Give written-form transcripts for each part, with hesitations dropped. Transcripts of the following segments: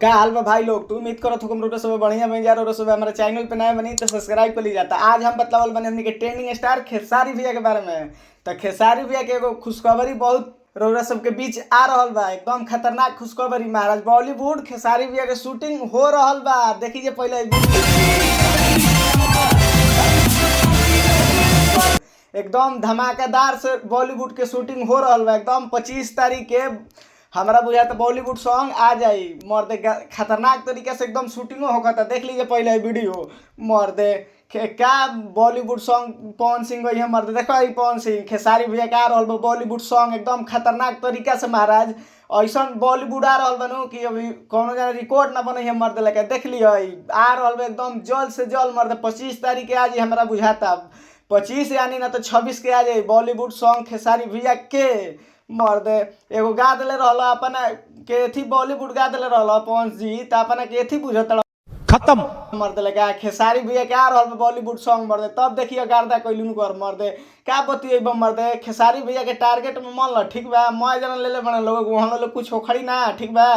का हाल बा भाई लोग। तू उम्मीद करत हो रोड सब बढ़िया बन जा रहो। सब हमारे चैनल पे नया बनी तो सब्सक्राइब कर ली जाता। आज हम बतलावल बने हमनी के ट्रेंडिंग स्टार खेसारी भैया के बारे में। तो खेसारी भैया के एगो खुशखबरी बहुत रउरा सबके बीच आ रहल बा, एकदम खतरनाक खुशखबरी महाराज। बॉलीवुड खेसारी भैया के शूटिंग हो रहल बा। देखिए पहले एकदम धमाकेदार से बॉलीवुड के शूटिंग हो रहल बा। एकदम 25 तारीख के हमरा बुझाता बॉलीवुड सॉन्ग आ जाई मर्दे। खतरनाक तरीका से एकदम शूटिंगो होखता। देख लीजिए पहले वीडियो मर्दे क्या बॉलीवुड सॉन्ग पवन सिंह है मर्दे। देखो ई पवन सिंह खेसारी भैया का रहल बा बॉलीवुड सॉन्ग एकदम खतरनाक तरीका से महाराज। ऐसा बॉलीवुड आ रहल बनू कि अभी कोनो जना रिकॉर्ड ना बने है मर्दे लगे। देख लियो आ रहल बा एकदम जल्द से जल्द मर्दे। 25 तारीख के आज हमरा बुझाता 25 यानी ना तो 26 के आ जाई बॉलीवुड सॉन्ग खेसारी भैया के मर्दे। एगो गा देले रहल अपना के एथी बॉलीवुड गा देले रहल पवन जी त अपना के एथी बुझत खत्म मर्दे लगा। खेसारी भैया के आ रहल बा बॉलीवुड सॉन्ग मर्दे। तब देखिए गार्दा कैलुन कर मर्दे। का बतियेब मर्दे। खेसारी भैया के टारगेट में मन ल ठीक बा। मैं जना लेले बना लोग वहां लोग कुछ होखड़ी ना ठीक बा।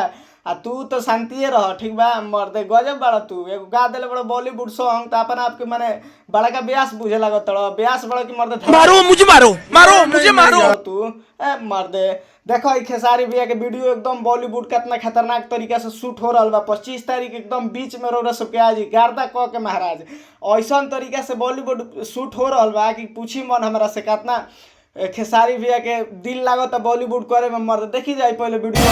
आ तू तो शांतिए रह ठीक बा मर्दे। गजब बड़ा तू एगो गा देले बड़ा बॉलीवुड सॉन्ग त अपन आपके माने बड़ा का ब्यास बुझे लागत तड़। ब्यास बड़ा की मर्दे मारो मुझे, मारो मारो मुझे, मारो तू ए मर्दे। देखो ई खेसारी भैया के वीडियो एकदम बॉलीवुड कितना खतरनाक तरीका से शूट हो रहल बा। 25 तारीख एकदम बीच में रउरा सबके आज गार्दा क के महाराज ऐसा तरीका से बॉलीवुड शूट हो रहल बा कि पूछी मन हमरा से कितना खेसारी भैया के दिल लागत बॉलीवुड करे में मर्दे। देखी जाए पहले वीडियो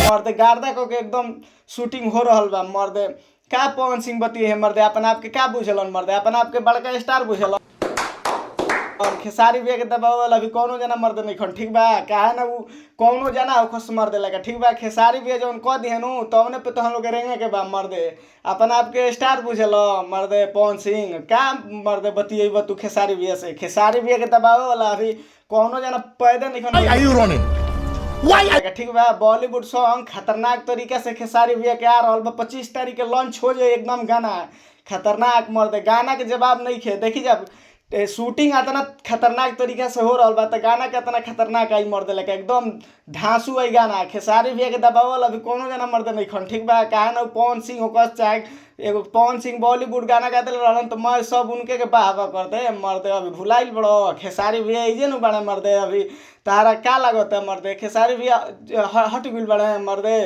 मर्दे। गार्दा क के एकदम शूटिंग हो रहल बा मर्दे। का पवन सिंह बतिये है मर्दे। अपन आपके का बुझलन मर्दे। अपन आपके बड़का स्टार बुझलन। और खेसारी भैया के दबाव वाला अभी कोनो जना मर्द नहीं खन ठीक बा। काहे ना उ कोनो जना होखस मर्दे लगा ठीक बा। खेसारी भैया जौन कह दिहनु तौने पे तो हम लोग रेंगे के बा मर्दे। अपन आपके स्टार बुझल मर्दे पवन सिंह। का मर्दे बतियेब तू खेसारी भैया से। खेसारी भैया के दबाव वाला अभी कोनो जना पैदा नहीं खन Are you running? Why are ठीक बा। बॉलीवुड सॉन्ग खतरनाक तरीका से खेसारी भैया के आ रहल बा। 25 तारीख के लॉन्च हो जाए एकदम गाना खतरनाक मर्दे। गाना के जवाब नहीं खे। देखी जब शूटिंग इतना खतरनाक तरीका से हो रहल बा त गाना कितना खतरनाक आई मर्दे लगे। एकदम धांसू आई गाना। खेसारी भैया के दबावल अभी कोनो जना मर्दे नहीं खन ठीक बा। काहे ना पवन सिंह होकस चाहे एगो पवन सिंह बॉलीवुड गाना गाते रहलन तो मैं सब उनके के वाह कर दे मर्दे। अभी भुलाइल बड़ो खेसारी भैया इजे नु बड़े मर्दे। अभी तारा का लागत है मर्दे। खेसारी भैया हट गइल बड़े मर्दे।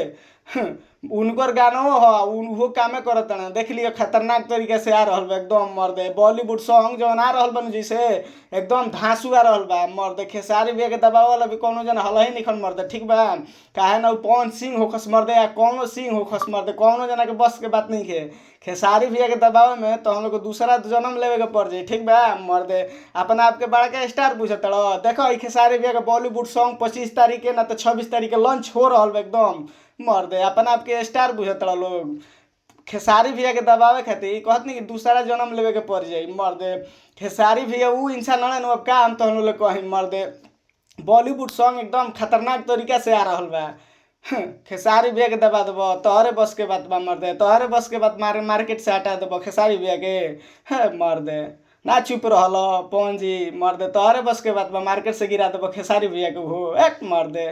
उनकर गानो हो उहो कामे करत ना। देख लियो खतरनाक तरीका से आ रहल बा एकदम मर्दे। बॉलीवुड सॉन्ग जौन आ रहल बन जैसे एकदम धांसू आ रहल बा मर्दे। खेसारी भैया के दबाव वाला भी कोनो जन हलही निखन मर्दे ठीक बा। काहे ना पवन सिंह होखस मर्दे या कोनो सिंह होखस मर्दे। कोनो जना के बस के बात नहीं है। खेसारी भैया के दबाव में तो हम लोग को दूसरा जन्म लेवे के पड़ जाई ठीक बा मर्दे। अपन आपके बड़का स्टार बुझत रह। देखो ई खेसारी भैया के बॉलीवुड सॉन्ग 25 तारीख के ना तो 26 तारीख के लॉन्च हो रहल बा एकदम मर्दे। अपन आपके स्टार बुझत रह लोग। खेसारी भैया के दबावे खातिर कहत नहीं कि दूसरा जन्म लेवे के पड़ जाई मर्दे। खेसारी भैया उ इंसान न अब का हम तो हम लोग कहीं मर्दे। बॉलीवुड सॉन्ग एकदम खतरनाक तरीका से आ रहल बा। खेसारी भैया के दबा देबो तोहरे बस के बात बा मर्दे। तोहरे बस के बात मार्केट से हटा देबो खेसारी भैया के मर्दे। ना चुप रहल पवन जी मर्दे। तोहरे बस के बात बा मार्केट से गिरा देबो खेसारी भैया के हो एक मर्दे।